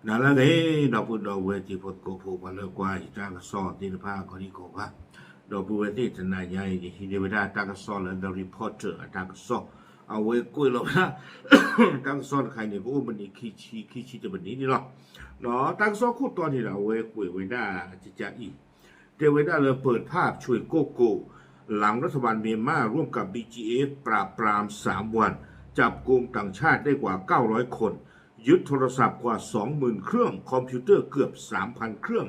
နၤလၢအဂ့ၤ ဒီပုၢ်ဒီဝဲၢ်တံၤဖိသကိးဖိ ပှၤလၢကွၢ်ယတၢ်ကစီၣ်သ့ၣ်တဖၣ် ကိးဒံကိးဂၤ, ဒီပုၢ်ဝဲၢ်သ့ၣ်တနၤညါအံၤ ယဟံးန့ၢ်ဝဲဒၣ်တၢ်ကစီၣ်လၢ The Reporter အတၢ်ကစီၣ်, အဝဲကွဲးလီၤဝဲဒၣ် တၢ်ကစီၣ်တခါအံၤန့ၣ် ကအိၣ်မုၢ်နံၤခံဆံ ခံဆံတမံးနံးန့ၣ်လီၤ. တၢ်ကစီၣ်ခိၣ်တီန့ၣ်ဒီး အဝဲကွဲးဝဲဒၣ်ကကအံၤ တဲဝဲဒၣ်လၢ เปิดภาพ ဆွေကိုကို หลังรัฐบาลเมียนมาร่วมกับ บีจีเอฟ ปราบปรามสามวัน จับกุมต่างชาติได้กว่าเก้าร้อยคน ยึดโทรศัพท์กว่าสองหมื่นเครื่อง คอมพิวเตอร์เกือบสามพันเครื่อง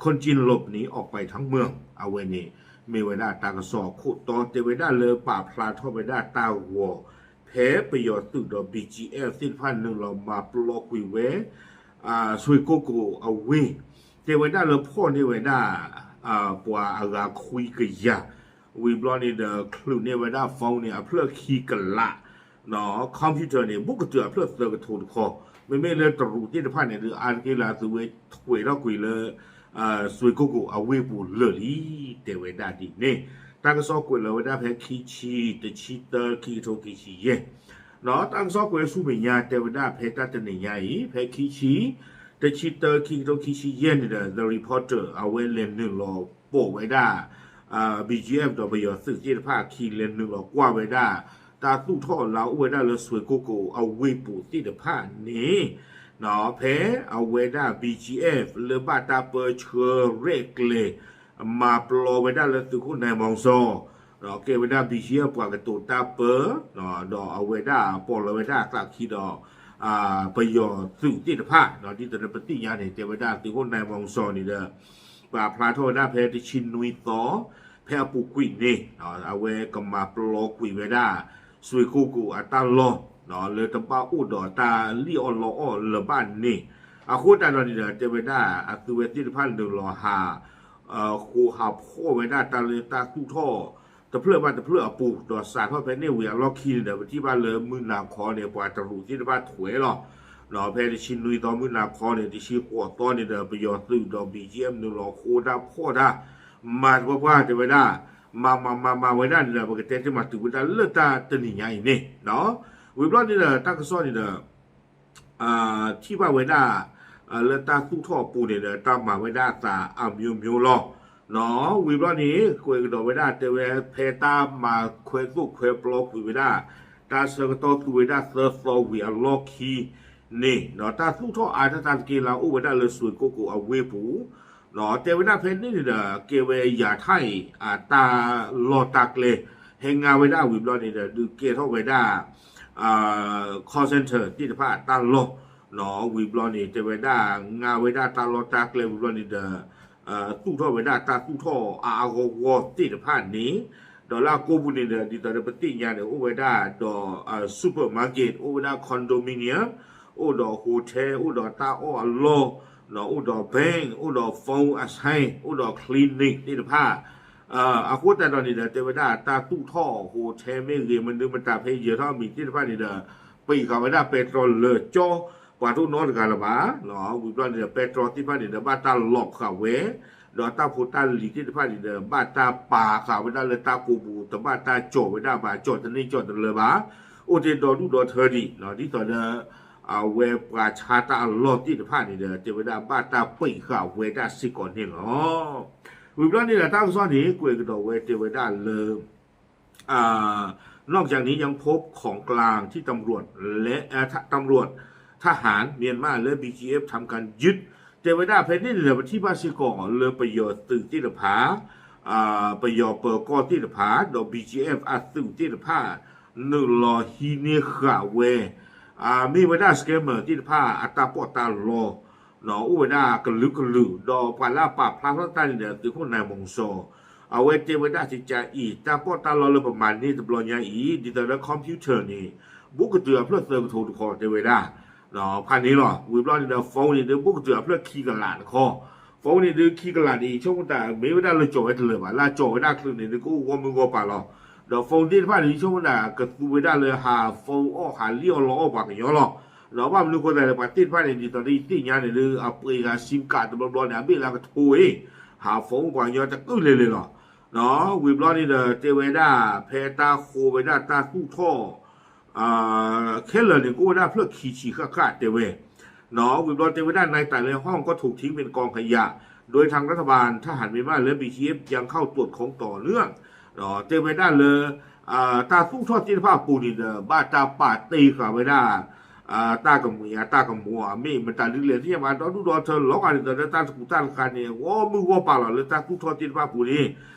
คนจีนหลบหนีออกไปทั้งเมือง အဝဲန့ၣ် မ့ၢ်ဝဲဒၣ်တၢ်ကစီၣ်ခိၣ်တီ တဲဝဲဒၣ်လၢ ပာ်ဖျါထီၣ်ဝဲဒၣ်တၢ်ဂီၤ ဖဲပယီၤသုးဒီး ဘီၣ်ကၠံအၣ် သ့ၣ်တဖၣ်နုာ်လီၤမၤပျီကွံာ်ဝဲ ဆွေကိုကိုအဝ့ၢ်, တဲဝဲဒၣ်လၢဖီၣ်န့ၢ်ဝဲဒၣ် ပှၤအဂၤခွံကယၤ, ဝံၤဘျီန့ၣ်ဒီး ချုးန့ၢ်ဝဲဒၣ် phone န့ၣ် အဖျၢၣ်ခံကလး, computer န့ၣ် ဘူးကတၢၢ်အဖျၢၣ်သၢကထိတခီ, မ့မ့ၢ်လၢတရူးသ့ၣ်တဖၣ်န့ၣ်ဒီး အါတက့ၢ်လၢအသုဝဲထွဲထီၣ်ကွံာ်လၢ ဆွေကိုကိုအဝ့ၢ်ပူၤလၢာ်လံ, တဲဝဲဒၣ်ဒ်န့ၣ်. တၢ်ကစီၣ်ကွဲးလီၤဝဲဒၣ်ဖဲခံဆံ တဆံသၢ ခံကထိခံဆံယဲၢ် ဒီးတၢ်ကစီၣ်ကွဲးဆူမဲာ်ညါ တဲဝဲဒၣ်ဖဲတၢ်တနံၤညါအံၤ ဖဲခံဆံ တဆံသၢ ခံကထိခံဆံယဲၢ်န့ၣ်ဒီး The Reporter အဝဲလဲၤနုာ်လီၤပိာ်ဝဲဒၣ် ဘီၣ်ကၠံအၣ် ဒီးပယီၤသုးသ့ၣ်တဖၣ်အခံ လဲၤနုာ်လီၤကွၢ်ဝဲဒၣ် တၢ်သူၣ်ထီၣ်လၢအအိၣ်ဝဲဒၣ်လၢ ဆွေကိုကိုအဝ့ၢ်ပူၤသ့ၣ်တဖၣ်န့ၣ် ဖဲအဝဲဒၣ် ဘီၣ်ကၠံအၣ် လၢဘၣ်တၢ်ပၢဆှၢရဲၣ်ကျဲၤ မၤပျီဝဲဒၣ်လၢသုးခိၣ်နၢၤမီၤစီၤ ဒီးကဲဝဲဒၣ် ဘီၣ်ကၠံအၣ် ပှၤကတိၤတၢ်ပၢ ဒီးအဝဲဒၣ်ပိာ်လီၤဝဲဒၣ်အသးခံဒီး ပယီၤသုးသ့ၣ်တဖၣ် ဒ်သိးဒီးပသ့ၣ်ညါန့ၣ် တဲဝဲဒၣ်သုးခိၣ်နၢၤမီၤစီၤန့ၣ်ဒီး ပာ်ဖျါထီၣ်ဝဲဒၣ်ဖဲတဆံနွံသီ ဖဲအပူၤကွံာ်န့ၣ် အဝဲကမၤပျီကွံာ်ဝဲဒၣ် ဆွေကိုကိုအတၢ်လီၢ် လၢတဘၣ်အိၣ်ဒီးတၢ်လံၣ်အီၣ်လီအီၣ်လၢၤဘၣ်န့ၣ် အဃိသတးဒီးန့ၣ်ဒီး တဲဝဲဒၣ်အသုဝဲသ့ၣ်တဖၣ်နုာ်လီၤဟး ဃိးဟးဖီၣ်ဝဲဒၣ်တၢ်လၢတၢ်သူၣ်ထီၣ် တဖျၢၣ်ဘၣ်တဖျၢၣ်အပူၤ ဒီးစးထီၣ်ဖဲန့ၣ်ဝံၤအလီၢ်ခံန့ၣ်ဒီး ပထံၣ်ဘၣ်လၢမုၢ်နၤခီန့ၣ် ပှၤတရူးသ့ၣ်တဖၣ်ထွဲလီၤ. ဒီးဖဲတဆံနွံသီမုၢ်နၤခီန့ၣ် တဆံဃိးသီန့ၣ်ဒီး ပယီၤသုးဒီး ဘီၣ်ကၠံအၣ် နုာ်လီၤဃိတၢ်ဖီၣ်တၢ် မၤတပှၢ်ပှၢ်တဲဝဲဒၣ် မၤမၤမၤမၤဝဲဒၣ်န့ၣ်ဒီး ပကတဲတ့ၢ်မၤတုၤဝဲဒၣ်လၢတၢ်တနံၤညါအံၤန့ၣ် ဝံၤဘျီန့ၣ်ဒီး တၢ်ကစီၣ်န့ၣ်ဒီး ထံၣ်ဘၣ်ဝဲဒၣ် လၢတၢ်သူၣ်ထီၣ်အပူၤန့ၣ်ဒီး တၢ်မၤဝဲဒၣ်အသးအမျိုးမျိုးလီၤ. ဝံၤဘျီန့ၣ် ကွဲးကဒီးဝဲဒၣ်တဲဝဲ ဖဲတၢ်မၤခွဲသိၣ်ခွဲပျီကွံာ်ဝဲဒၣ် တၢ်ဆၢကတီၢ်သူဝဲဒၣ်သၢသီဝံၤအလီၢ်ခံန့ၣ် ဒီးတၢ်သူၣ်ထီၣ်အါတၢ်တၢ်တက့ၢ်လၢအအိၣ်ဝဲဒၣ်လၢ ဆွေကိုကိုအဝ့ၢ်ပူၤ ဒီးတဲဝဲဒၣ်ဖဲန့ၣ်န့ၣ်ဒီး ကဲဝဲယၤထၣ်အံၤ အတၢ်လီၢ်တၢ်ကျဲ ဟဲငါဝဲဒၣ်ဝံၤဘျီန့ၣ်ဒီး ဒုးကဲထီၣ်ဝဲဒၣ် call center သ့ၣ်တဖၣ်အတၢ်လီၢ် ဝံၤဘျီန့ၣ် တဲဝဲဒၣ် ငါဝဲဒၣ်တၢ်လီၢ်တၢ်ကျဲဝံၤဘျီန့ၣ်ဒီး သူၣ်ထီၣ်ဝဲဒၣ်တၢ်သူၣ်ထီၣ်အါအါဂီၢ်ဂီၢ်သ့ၣ်တဖၣ်န့ၣ် ဒီးလၢအကိးပူၤန့ၣ်ဒီး ဒ်သိးဒီးပသ့ၣ်ညါန့ၣ် အိၣ်ဝဲဒၣ်ဒီး supermarket အိၣ်ဝဲဒၣ် condominium အိၣ်ဒီး hotel အိၣ်ဒီးတၢ်အီၣ်အလီၢ် အိၣ်ဒီး bank အိၣ်ဒီး phone အဆိုင် အိၣ်ဒီး clinic သ့ၣ်တဖၣ် အဃိသတးဒီးန့ၣ်ဒီး တဲဝဲဒၣ်တၢ်သူၣ်ထီၣ် hotel မ့ၢ်ဂ့ၤ မနုၤမတၤဖဲယဲၤထီၣ်အမံၤသ့ၣ်တဖၣ်န့ၣ်ဒီး ပံာ်ဃာ်ဝဲဒၣ်ပဲတြီလၢာ်ကၠီ ပှၤတအိၣ်နီတဂၤလၢၤဘၣ် ဝံၤဘျီန့ၣ်ဒီး ပဲတြီသ့ၣ်တဖၣ်န့ၣ်ဒီး ဘၣ်တၢ်လီၤဃာ်ဝဲ ဒီးတၢ်ဖိတၢ်လံၤသ့ၣ်တဖၣ်န့ၣ်ဒီး ဘၣ်တၢ်ပာ်ဃာ်ဝဲဒၣ်လၢတၢ်ကိးပူၤ တဘၣ်တၢ်ကၠီၣ်ဝဲဒၣ်ဘၣ် ကၠီၣ်တန့ၢ်ကၠီၣ်တလၢဘၣ် အိၣ်တ့ၢ်ဒီဒူၣ်ဒီထၢဒံး ဒ်သိးဒီး အဝဲပှၤဆါတၢ်အလီၢ်သ့ၣ်တဖၣ်န့ၣ်ဒီး တဲဝဲဒၣ်ဘၣ်တၢ်ပံာ်ဃာ်ဝဲဒၣ်စ့ၢ်ကီးန့ၣ်လီၤ. ဝံၤဘျီန့ၣ်ဒီး တၢ်ကစီၣ်န့ၣ် ကွဲးကဒီးဝဲတဲဝဲဒၣ်လၢ นอกจากนี้ยังพบของกลางที่ตำรวจและ เอ่อ ตำรวจ ทหารเมียนมาและ บีจีเอฟ ทำการยึด တဲဝဲဒၣ်ဖဲန့ၣ်န့ၣ်ဒီး ပထံၣ်ဘၣ်စ့ၢ်ကီးလၢပယီၤသုးသ့ၣ်တဖၣ် ပယီၤပၢၤကီၢ်သ့ၣ်တဖၣ် ဒီး ဘီၣ်ကၠံအၣ် အသုးသ့ၣ်တဖၣ် နုာ်လီၤဟံးန့ၢ်ဃာ်ဝဲ မ့ၢ်ဝဲဒၣ် scammer သ့ၣ်တဖၣ် အတၢ်ပီးတၢ်လီ အိၣ်ဝဲဒၣ်ကလုာ်ကလုာ် ဒီးပှၤလၢအပာ်ဖျါထီၣ်တၢ်န့ၣ်ဒီး သုးခိၣ်နၢၤမီၤစီၤ အဝဲတဲဝဲဒၣ်ကကးအံၤ တၢ်ပီးတၢ်လီလၢပမၤန့ၢ်တဘျီညါအံၤ ဒ်သိးလၢ computer န့ၣ် ဘူးကတၢၢ်အဖျၢၣ်သၢကထိတခီတဲဝဲဒၣ် ဖးန့ၣ်လီၤ. ဝံၤဘျီန့ၣ်ဒီး phone န့ၣ်ဒုး ဘူးကတၢၢ်အဖျၢၣ်ခံကလးတခီ phone န့ၣ်ဒုး ခံကလးန့ၣ် ယဆိကမိၣ်တၢ် မ့ၢ်ဝဲဒၣ်လၢကၠီၣ်ဝဲတလၢာ်ဘၣ် လၢအကၠီၣ်ဝဲဒၣ်ချုးန့ၣ်ဒုး ကအိၣ်ဂီၢ်မုၢ်ဂီၢ်ပၤလီၤ. ဒီး phone သ့ၣ်တဖၣ်န့ၣ် ယဆိကမိၣ်တၢ် ကသူဝဲဒၣ်လၢဟး phone အီၣ်ဟးလံၣ်အီၣ်လီအီၣ်ပှၤကညီလီၤ. ဒီးဘၣ်မနုၤဃိသတးလဲၣ် ပှၤသ့ၣ်တဖၣ်န့ၣ် ဒ်သိးဒီးယသ့ၣ်ညါန့ၣ်ဒုး အပှ့ၤဂၤ SIM card တဘျီဘျီန့ၣ် အဘ့ၣ်လၢကထိအံၤ ဟး phone ပှၤကညီတကုာ်လဲၤလဲၤလီၤ. ဝံၤဘျီန့ၣ်ဒီး တဲဝဲဒၣ် ဖဲတၢ်ဃိဝဲဒၣ်တၢ်သူၣ်ထီၣ် ခဲလၢာ်န့ၣ် ကအိၣ်ဝဲဒၣ်ဖျၢၣ်ခံဆံဃၣ်ဃၣ်တဲဝဲ ဝံၤဘျီတဲဝဲဒၣ် ในแต่ละห้องก็ถูกทิ้งเป็นกองขยะ โดยทางรัฐบาล ทหารเมียนมาและ บีจีเอฟ ยังเข้าตรวจค้นต่อเนื่อง တဲဝဲဒၣ်လၢ တၢ်သူၣ်ထီၣ်သ့ၣ်တဖၣ်အပူၤန့ၣ်ဒီး ဘၣ်တၢ်ပာ်တ့ၢ်ဃာ်ဝဲဒၣ် တၢ်ကမုာ်ညါတၢ်ကမီၤ အမ့ၢ်မတၤဒ်လဲၣ်သ့ၣ်ညါဘၣ် ဒီဒူၣ်ဒီထၢလီၤဂာ်ဒ်သိးလၢတၢ်သူၣ်တၢ်သၣ်တခါန့ၣ် ဂီၢ်မုၢ်ဂီၢ်ပၤလီၤလၢတၢ်သူၣ်ထီၣ်သ့ၣ်တဖၣ်အပူၤန့ၣ်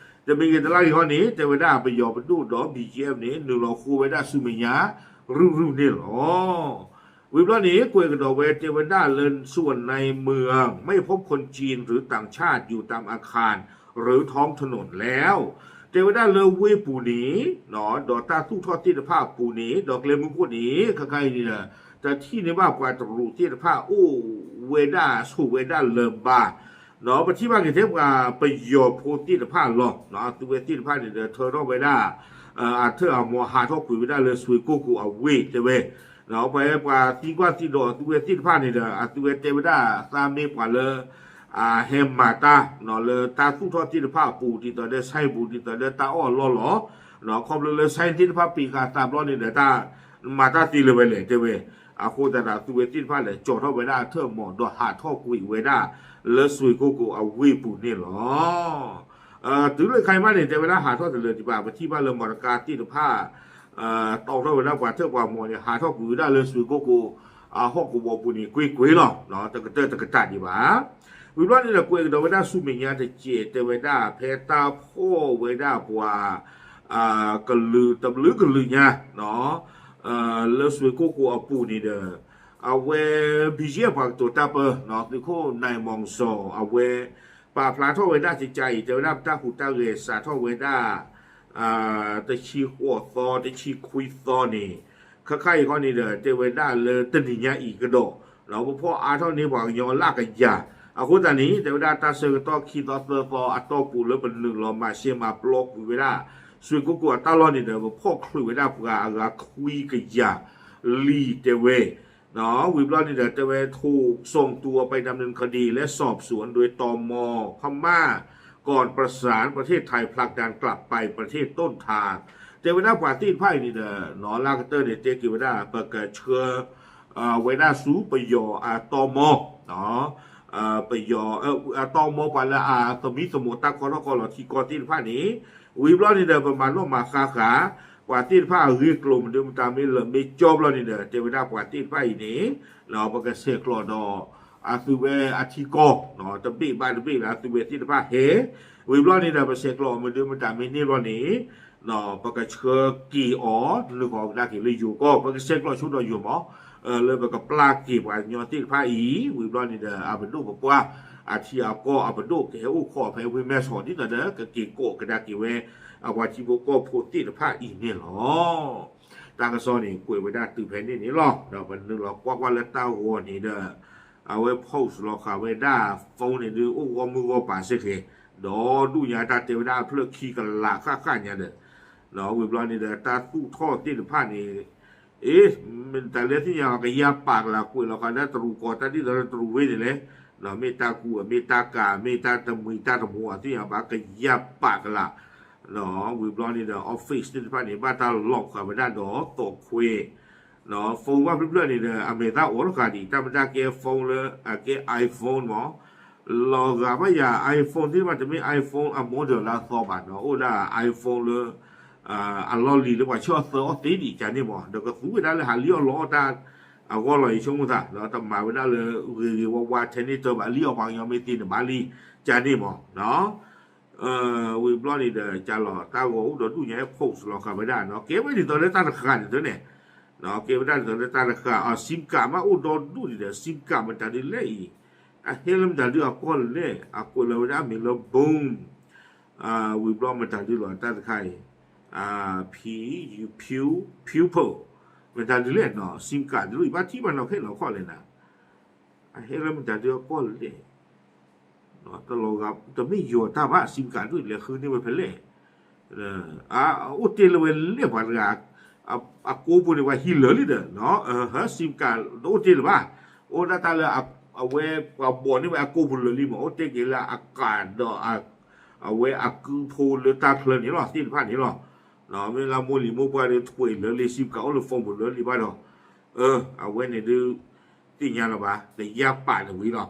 တမံၤဂ့ၤတလါဂ့ၤဟီန့ၣ် တဲဝဲဒၣ်ပယီၤပဒိၣ်ဒီး ဘီၣ်ကၠံအ့ၣ် န့ၣ် နုာ်လီၤဃိဝဲဒၣ်ဆူမဲာ်ညါ ရုၢ်ရုၢ်န့ၣ်လီၤ. ဝံၤဘျီန့ၣ် ကွဲးကဒီးဝဲတဲဝဲဒၣ်လၢ ส่วนในเมืองไม่พบคนจีนหรือต่างชาติอยู่ตามอาคารหรือท้องถนนแล้ว တဲဝဲဒၣ်လၢဝ့ၢ်ပူၤန့ၣ် ဒီးတၢ်သူၣ်ထီၣ်သ့ၣ်တဖၣ်အပူၤန့ၣ် ဒီးကျဲမုၢ်ခိၣ်န့ၣ် ခဲခါအံၤန့ၣ်ဒီး တထံၣ်န့ၢ်ဘၣ်ပှၤတရူးသ့ၣ်တဖၣ်အိၣ်ဝဲဒၣ်ဆိးဝဲဒၣ်လၢၤဘၣ် ပထံၣ်ဘၣ်က့ၤထဲပှၤပယီၤဖိသ့ၣ်တဖၣ်လီၤ. အသုဝဲသ့ၣ်တဖၣ်န့ၣ်ဒီး ထၢထီၣ်ဝဲဒၣ် အထၢၣ်အမီၤဟးထီၣ်ကွံာ်ဝဲဒၣ်လၢစွ့ၣ်ကိၣ်ကိၣ်အဝ့ၢ်တဲဝဲ ပှၤပှၤသံကွၢ်သံဒိးအသုဝဲသ့ၣ်တဖၣ်န့ၣ်ဒီး အသုဝဲတဲဝဲဒၣ်သးမ့ၢ်ပှၤလၢ ဟဲမၤတၢ် လၢတၢ်သူၣ်ထီၣ်သ့ၣ်တဖၣ်အပူၤ ဒ်သိးဒီး ဆိုင်ပူၤ ဒ်သိးဒီးတၢ်အီၣ်အလီၢ်လီၤ. ခီဖျိလၢ ဆိုင် သ့ၣ်တဖၣ်ပ့ၤဃာ်သးဘျီန့ၣ်ဒီး တၢ်မၤတၢ်သ့လၢၤဝဲလဲၣ်တဲဝဲ အဃိသတးဒီး အသုဝဲသ့ၣ်တဖၣ်လဲၤကၠီၤထီၣ်ဝဲဒၣ်အထၢၣ်မီၤဒီးဟးထီၣ်ကွံာ်ဝဲဒၣ်လၢစွ့ၣ်ကိၣ်ကိၣ်အဝ့ၢ်ပူၤန့ၣ်လီၤ. တုၤလၢခဲအံၤမးန့ၣ် တဲဝဲဒၣ်ဟးထီၣ်တလၢာ်ဒံးဘၣ် ပထံၣ်ဘၣ်လၢမီတကါသ့ၣ်တဖၣ် တီထီၣ်ဝဲဒၣ်ပှၤထၢၣ်ပှၤမီၤန့ၣ် ဟးထီၣ်ကွံာ်ဝဲဒၣ်လၢစွ့ၣ်ကိၣ်ကိၣ် အဟီၣ်ကဝီၤပူၤန့ၣ် ကွ့ၢ်ကွ့ၢ်လီၤ. တကတၢၢ်တကတၢၢ်ဒံးဘၣ်. ဝံၤဘျီန့ၣ်ဒီး ကွဲးကဒီးဝဲဒၣ်ဆူမဲာ်ညါတစဲး တဲဝဲဒၣ်ဖဲတၢ်ဖီၣ်ဝဲဒၣ်ပှၤ ကလုာ်တဘျုးကလုာ်ညါ လၢစွ့ၣ်ကိၣ်ကိၣ်အပူၤန့ၣ်ဒီး အဝဲ ဘီၣ်ကၠံအ့ၣ် ပှၤကတိၤတၢ်ပၢ သုးခိၣ်နၢၣ်မီၣ်စီၤ အဝဲ ပာ်ဖျါထီၣ်ဝဲဒၣ်ကကါအံၤ တဲဝဲဒၣ်ပတၢ်ဟူးတၢ်ဂဲၤစးထီၣ်ဝဲဒၣ် တဆံဃိးသီ တဆံခွံသီန့ၣ် ခဲခါအံၤခီန့ၣ်ဒီး တဲဝဲဒၣ်လၢတနံၤညါအံၤကဒီး ပဖီၣ်အါထီၣ်န့ၢ်ပှၤကညီလၢကယၤ အဃိသတးန့ၣ် တဲဝဲဒၣ်တၢ်ဆၢကတီၢ်ခံသီသၢသီအတီၢ်ပူၤလၢပနုာ်လီၤမၤရှဲမၤပျီကွံာ်ဝဲဒၣ် စွ့ၣ်ကိၣ်ကိၣ်အတၢ်လီၢ်န့ၣ်ဒီး ပဖီၣ်ချုးဝဲဒၣ်ပှၤအဂၤခွံကယၤလံတဲဝဲ ဝံၤဘျီန့ၣ်ဒီး တဲဝဲ ถูกส่งตัวไปดำเนินคดีและสอบสวนโดย ตม พม่า ก่อนประสานประเทศไทยผลักดันกลับไปประเทศต้นทาง တဲဝဲဒၣ်ပှၤသ့ၣ်တဖၣ်အံၤန့ၣ်ဒီး လၢကတၢၢ်န့ၣ် တဲက့ၤဝဲဒၣ် ပကဆှၢ ဝဲဒၣ်ဆူပယီၤအတမီ ပယီၤ အတမီ ပှၤလၢအသမံသမိးတၢ်ခီထီၣ်ခီလီၤထံကီၢ်သ့ၣ်တဖၣ်န့ၣ် ဝံၤဘျီန့ၣ်ဒီး ပမၤနီၣ်မၤဃါဃာ် ပှၤသ့ၣ်တဖၣ်အဂ့ၢ်ကျိၤမနုၤမတၤမ့ၢ်လၢာ်မ့ၢ်ကၠီဘျီန့ၣ်ဒီး တဲဝဲဒၣ်ပှၤသ့ၣ်တဖၣ်အံၤန့ၣ် ပကဆဲးကျိးဒီး အသုဝဲအထံကီၢ် တဘ့ၣ်ဘၣ်တဘ့ၣ်လၢအသုဝဲသ့ၣ်တဖၣ်ဟဲ ဝံၤဘျီန့ၣ်ဒီး ပဆဲးကျိးအီၤမနုၤမတၤမ့ၢ်န့ၢ်ဘျီန့ၣ် ပကဆှၢက့ၤအီၤ နုာ်ဃီၤကဒါက့ၤလၢယိၤကီၢ် ပကဆဲးကျိးဆိဒီးယိၤမး လၢပကပျၢ်က့ၤပှၤကညီသ့ၣ်တဖၣ်အံၤ ဝံၤဘျီန့ၣ်ဒီး အပဒိၣ်ပပှၢ် အထံအကီၢ်အပဒိၣ်ကဟဲအိၣ်ခိးဖဲဝ့ၢ်မဲၢ်ဆီး ဒ်သိးဒီး ကက့ၤကိးကဒါက့ၤဝဲ အပှၤထံဖိကီၢ်ဖိသ့ၣ်တဖၣ်အံၤန့ၣ်လီၤ. တၢ်ကစီၣ်န့ၣ် ကွဲးဝဲဒၣ်တုၤဖဲန့ၣ်န့ၣ်လီၤ. ဒီးပနုာ်လီၤကွၢ်ကွၢ်လၢတၢ်ဂီၤန့ၣ်ဒီး အဝဲ post လီၤဃာ်ဝဲဒၣ် phone န့ၣ်ဒုး အိၣ်ဂီၢ်မုၢ်ဂီၢ်ပၤစ့ၢ်ကီး ဒီးဒူၣ်ညါတၢ်တဲဝဲဒၣ်အဖျၢၣ်ခံကလးဃၣ်ဃၣ်ညါဒီး ဝံၤဘျီန့ၣ်ဒီး တၢ်သူၣ်ထီၣ်သ့ၣ်တဖၣ်န့ၣ် အ့ မ့ၢ်တၢ်လၢသ့ၣ်ညါ ကယၢ်ပာ်ကလး ကွဲးလီၤဃာ်ဒၣ်တရူးကီၢ်တၢ်ဒ်သိးလၢတရူးဝ့ၢ်န့ၣ်လဲၣ်, မ့ၢ်တၢ်ကူ မ့ၢ်တၢ်ကၤ မ့ၢ်တၢ်တမှံၤတၢ်တမိၤ အသ့ၣ်ညါဘၣ် ကယၢ်ပာ်ကလး ဝံၤဘျီန့ၣ်ဒီး office သ့ၣ်တဖၣ်န့ၣ် ဘၣ်တၢ်လီၤဃာ်ဝဲဒၣ်ဒီးသီခွဲး phone ဘၣ်ဖျၢၣ်ဖျၢၣ်န့ၣ်ဒီး အမဲာ်သၣ်အိးတဃာ်ဒံး တၢ်မ့ၢ်တၢ်ကဲ phone လၢအကဲ iPhone မး လီၤဂာ်ဘၣ်ယၤ iPhone သ့ၣ်တဖၣ် တမ့ၢ် iPhone အ model လၢအသီဘၣ်နီၤ အိၣ်ဒၣ် iPhone လၢ အလီၢ်လံၤလၢပှၤဆှၢအီၣ်သၢအီၣ်သ့ဒံးကန့ၣ်မး ဒီးကသူဝဲဒၣ်လၢဟးလံၣ်အီၣ်လီအီၣ်တၢ်အဂီၢ်လီၤ ယဆိကမိၣ်သး ဒီးတမၤဝဲဒၣ်လၢဂ့ၤဂ့ၤဝါဝါထဲန့ၣ်တၢ်ဘၣ် လံၣ်အီၣ်ပှၤကညီမ့ၢ်သ့န့ၣ်ဘၣ်လံ ကန့ၣ်မး ဝံၤဘျီန့ၣ်ဒီး ကလီၤတၢ်ဂီၤအိၣ်ဒီးဒူၣ်ညါ post လီၤဃာ်ဝဲဒၣ်နီၤ ကဲဝဲဒ်သိးလၢတၢ်တဃာ်န့ၣ်တန့ၣ် ကဲဝဲဒၣ်ဒ်သိးလၢတၢ်တဃာ် အ sim card မ့ၢ်အိၣ်ဒီဒူၣ်န့ၣ်ဒီး sim card မတၤဒုလဲၣ်အံၤ အဟဲလၢမတၤဒုအကီၢ်လဲၣ် အကွဲးလီၤဝဲဒၣ်အမံၤလၢ Boom ဝံၤဘျီမတၤဒုလီၤတၢ်တခါအံၤ P, Pebble မတၤဒုလဲၣ်နီၤ sim card ဒုအံၤ ဘၣ်ထံၣ်ဘၣ်နီၤခဲနီၤခီၣ်လဲၣ်နၤ အဟဲလၢမတၤဒုအကီၢ်လဲၣ် တလီၤဂာ် တမ့ၢ်ယိၤတၢ်ဘၣ် sim card ဒုလဲၤဃုန့ၢ်ဝဲဖဲလဲၣ် အိၣ်တ့ၢ်လၢဝဲလဲၣ်ပှၤတဂၤ အကိးပူၤန့ၣ် ပှၤဟံးလၢာ်လံဒီး sim card တအိၣ်တ့ၢ်လၢၤဘၣ် အိၣ်ဒၣ်တၢ်လၢအဝဲပှၤဘီးန့ၢ်ဝဲအကိးပူၤလၢာ်လံမး အိၣ်တ့ၢ်က့ၤလၢအကးဒီး အဝဲအကုဖိလၢတၢ်ချၢန့ၣ်လီၤ သ့ၣ်တဖၣ်န့ၣ်လီၤ မ့ၢ်လၢမိၢ်လံၤမိၢ်ပှၢ်ဒီး ထွဲလၢာ်လံ sim card အိၣ်လၢ phone ပူၤလၢာ်လံဘၣ်ဒီး အဝဲန့ၣ်ဒုး သ့ၣ်ညါလၢၤဘၣ် တယါပာ်န့ၣ်ဝံၤလီၤ.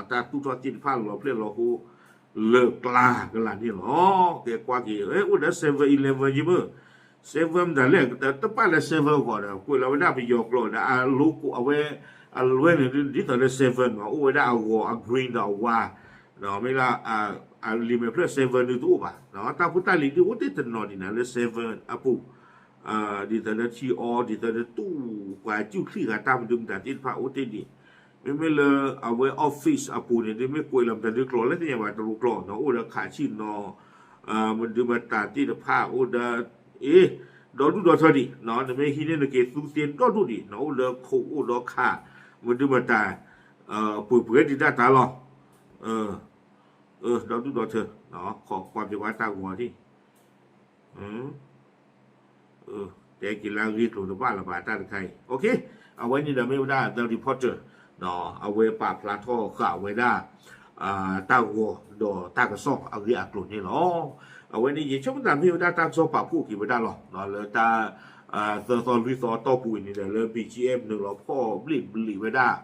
တၢ်သူၣ်ထီၣ်သ့ၣ်တဖၣ်လီၤဖျဲၣ်လီၤဃိ လၢကျါကလာ်န့ၣ်လီၤ. ကဲကွၢ်က့ၤ အိၣ်ဒီး seven eleven ယမ့ၢ် seven မတၤလဲၣ် တပာ်လၢ seven အဂီၢ်ဒီး ကွဲးလီၤဝဲဒၣ်ပယီၤကျိာ်ဒီး အ logo အဝဲ အလွဲန့ၣ် ဒ်သိးလၢ seven မ့ၢ် အိၣ်ဝဲဒၣ်အဂီၤ အ green ဒီးအဝါ ဒီးမ့ၢ်လၢ အလံာ်မဲာ်ဖျၢၣ် seven ဒုတအိၣ်ဘၣ်. တၢ်ဖိတၢ်လံၤဒုအိၣ်တ့ၢ်တနီၤဒံးနၤလၢ seven အပူၤ ဒ်သိးလၢထံအီ ဒ်သိးလၢတူၢ်ပှၤကူၣ်ချံၣ်ဂၤ တၢ်မနုၤမတၤသ့ၣ်တဖၣ်အိၣ်တ့ၢ်ဒံး. မ့မ့ၢ်လၢအဝဲ office အပူၤန့ၣ် ဒုမ့ၢ်ကွဲးလီၤမတၤဒုကျိာ်လၢသ့ၣ်ညါဘၣ် တရူးကျိာ်နီၤ အိၣ်ဒီးခးဆံၣ်နီၤ မနုၤမတၤသ့ၣ်တဖၣ်အိၣ်ဒီး အ့ ဒီဒူၣ်ဒီထၢဒံး နမ့ၢ်ဟံးန့ၢ်နက့ၤသူသ့ဒီဒူၣ်ဒံး နအိၣ်လၢခိၣ်အိၣ်ဒီးခး မနုၤမတၤ ပှဲၤပှဲၤဒံးဒၣ်တၢ်လီၤ. ဒီဒူၣ်ဒီထၢ ခိးကွၢ်ပျဲၤဝဲတၢ်ဂီၤဒံး တဲက့ၤလၢအဂ့ၢ်ကျိၤတဘၣ်လၢၤဘၣ်တၢ်တခါအံၤ အဝဲန့ၣ်ဒီးမ့ၢ်ဝဲဒၣ် The Reporter အဝဲပာ်ဖျါထီၣ်ဃာ်ဝဲဒၣ် တၢ်ဂီၤဒီးတၢ်ကစီၣ်အဂ့ၢ်အကျိၤန့ၣ်လီၤ. အဝဲန့ၣ်ယဆိကမိၣ်တၢ်မ့ၢ်ဝဲဒၣ်တၢ်ကစီၣ်ပာ်ဖှိၣ်က့ၤဝဲဒၣ်လီၤ လၢတၢ် သၢသီလွံၢ်သီအတီၢ်ပူၤအံၤန့ၣ်ဒီး လၢ ဘီၣ်ကၠံအ့ၣ် နုာ်လီၤဖီၣ်ဘျ့ၣ်ဘျံးဝဲဒၣ်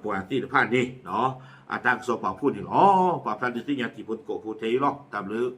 ပှၤသ့ၣ်တဖၣ်န့ၣ် အတၢ်ကစီၣ်ပာ်ဖှိၣ်န့ၣ်လီၤ. ပာ်ဖျါဒုးသ့ၣ်ညါတံၤဖိသကိးဖိထဲအံၤလီၤ. တၢ်ဘျုး